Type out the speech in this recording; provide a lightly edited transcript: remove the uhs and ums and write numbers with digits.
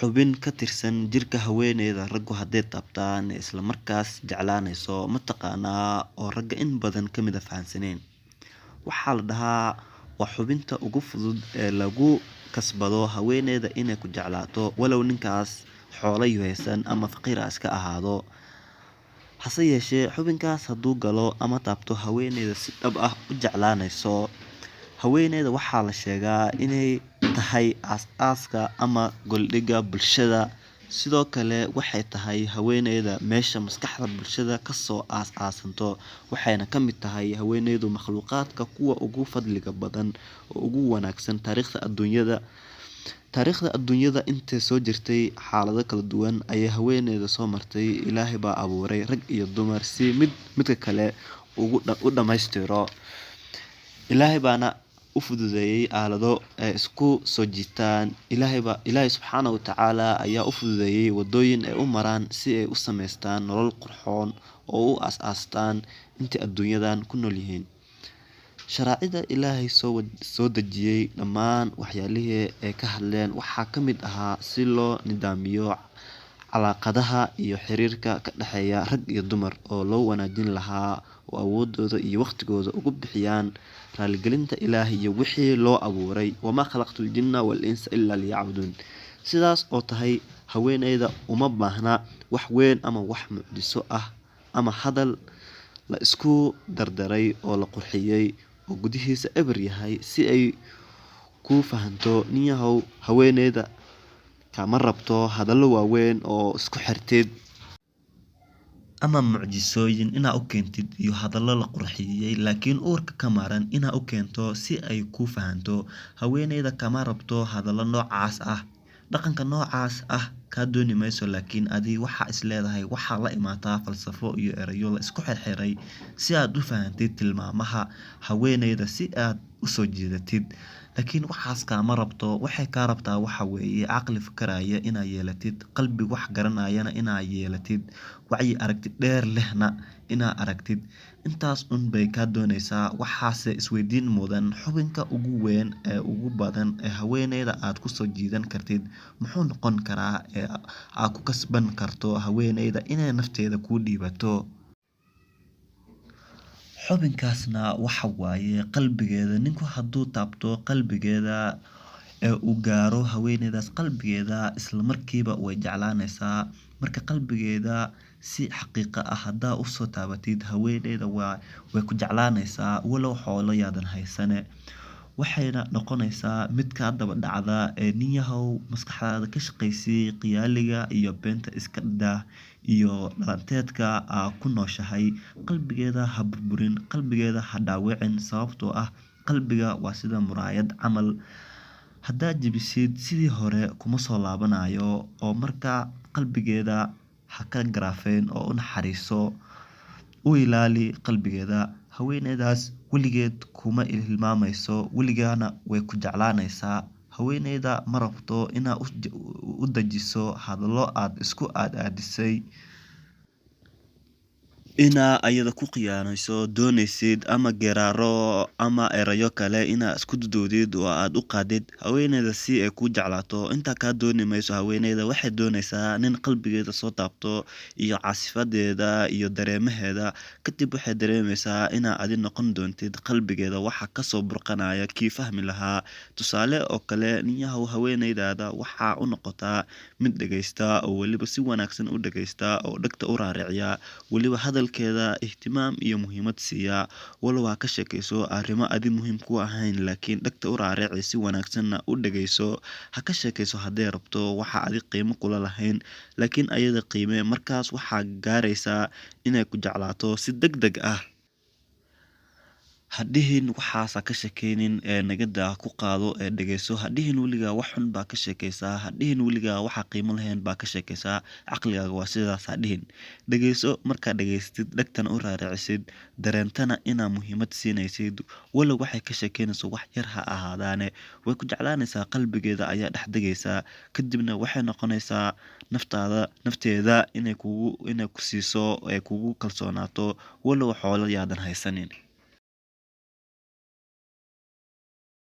Xubin ka tirsan jirka haweeneyda raggu hadday taabtaan isla markaas jeclaanayso, ma taqaanaa oo ragga in badan ka mid a fahansaneen? Waxaa la dhahaa waa xubinta ugu fudud ee lagu kasbado haweeneyda inay ku jeclaato, walow ninkaas xoolo yuhaysan ama faqiir ha iska ahaado. Hase yeeshee xubinkaas hadduu galo ama taabto haweeneyda si dhab ah u jeclaanayso. Haweeneyda waxaa la sheegaa inay tahay aas-aaska ama goldhigga bulshada. Sidoo kale waxay tahay haweeneyda meesha maskaxda bulshada kasoo aas-aasanto, waxayna ka mid tahay haweeneydu makhluuqaadka kuwa ugu fadliga badan oo ugu wanaagsan taariikhda adduunyada. Taariikhda adduunyada intay soo jirtay xaalado kala duwan ayay haweeneyda soo martay. Ilaahay baa abuuray rag iyo dumar si mid midka kale ugu u dhammaystiro. Ilaahay baana u fududeeyay aalado ay isku soo jiitaan. Ilaahay subxaana wa tacaala ayaa u fududeeyay wadooyin ay u maraan si ay u sameystaan nolol qurxoon oo u aas-aastaan intay adduunyadan ku nool yihiin. Sharaacida Ilaahay soo dejiyey dhammaan waxyaalihii ay ka hadleen waxaa ka mid ahaa si loo nidaamiyo calaaqadaha iyo xiriirka ka dhexeeya rag iyo dumar oo loo wanaajin lahaa oo awoodooda iyo waqtigooda ugu bixiyaan raaligelinta Ilaahay iyo wixii loo abuuray, wamaa khalaqtu ljinna wal insa ilaa liyacbuduun. Sidaas oo tahay haweeneyda uma baahna wax weyn ama wax mucjiso ah ama hadal la isku dardaray oo la qurxiyey oo gudihiisa eber yahay si ay kuu fahanto. Ninyahow, haweeneyda kama rabto hadallo waaweyn oo isku xirtid ama mucjisooyin inaa u keentid iyo hadallo la qurxiyey laakiin uurka ka maran inaa u keento si ay kuu fahanto. Haweeneyda kama rabto hadallo noocaas ah, dhaqanka noocaas ah kaa dooni mayso, laakiin adi waxaa is leedahay waxaa la imaataa falsafo iyo erayo la isku xirxiray si aad u fahantid tilmaamaha haweeneyda si aad usoo jiidatid. Laakiin waxaas kaama rabto. Waxay kaa rabtaa waxa weeye caqli fakaraya inaa yeelatid, qalbi wax garanayana inaa yeelatid, wacyi aragti dheer lehna inaa aragtid. Intaas un bay kaa doonaysaa. Waxaase isweydiin mudan, xubinka ugu weyn ee ugu badan ee haweeneyda aad kusoo jiidan kartid muxuu noqon karaa ee aad ku kasban karto haweeneyda inay nafteeda kuu dhiibato? Xubinkaasna waxa waaye qalbigeeda. Ninku hadduu taabto qalbigeeda ee uu gaaro haweeneydaas qalbigeeda, isla markiiba way jeclaanaysaa. Marka qalbigeeda si xaqiiqa ah haddaa usoo taabatid haweeneyda, waa way ku jeclaanaysaa walow xoolo yaadan haysane, waxayna noqonaysaa mid kaa daba dhacda. Ee ninyahow, maskaxdaada ka shaqaysay, qiyaaliga iyo beenta iska daa iyo dhalanteedka aa ku nooshahay. Qalbigeeda ha burburin, qalbigeeda ha dhaawicin, sababtoo ah qalbiga waa sida muraayad camal, haddaa jebisid sidii hore kuma soo laabanayo. Oo marka qalbigeeda ha ka garaafeen oo u naxariiso, u ilaali qalbigeeda. Haweeneydaas weligeed kuma hilmaamayso, weligaana way ku jeclaanaysaa. Haweeneyda ma rabto inaa u dejiso hadallo aad isku aad-aadisay, inaa ayada ku khiyaanayso doonaysid, ama geraaro ama erayo kale inaa isku duduudid oo aad u qaadid haweeneyda si ay kuu jeclaato. Intaa kaa dooni mayso haweeneyda. Waxay doonaysaa nin qalbigeeda soo taabto iyo caasifadeeda iyo dareemaheeda. Kadib waxay dareemaysaa inaa adi noqon doontid qalbigeeda waxa kasoo burqanaya kii fahmi lahaa. Tusaale oo kale, ninyahow, haweeneydaada waxaa u noqotaa mid dhegeysta oo weliba si wanaagsan u dhegeysta oo dhegta u raariciya, weliba hadalkeeda ihtimaam iyo muhiimad siiya, walow ha ka sheekeyso arrimo adi muhiim ku ahayn, laakiin dhegta u raarici, si wanaagsanna u dhegeyso. Ha ka sheekeyso hadday rabto waxa adi qiimo kula lahayn, laakiin ayada qiime. Markaas waxaa gaaraysaa inay ku jeclaato si deg deg ah. Hadhihin waxaasa ka sheekeynin ee nagada ku qaado ee dhegeyso. Hadhihin weligaa wax xun baa ka sheekeysaa. Hadhihin weligaa waxa qiimo lahayn baa ka sheekeysaa, caqligaaga waa sidaas hadhihin. Dhegeyso. Markaa dhegeystid, dhegtana u raaricisid, dareentana inaa muhiimad siinaysid, walow waxay ka sheekeynayso wax yar ha ahaadaane, way ku jeclaanaysaa, qalbigeeda ayaa dhex degaysaa. Kadibna waxay noqonaysaa naftaada nafteeda inay kugu inay ku siiso ay kugu kalsoonaato walow xoolo yaadan haysanin.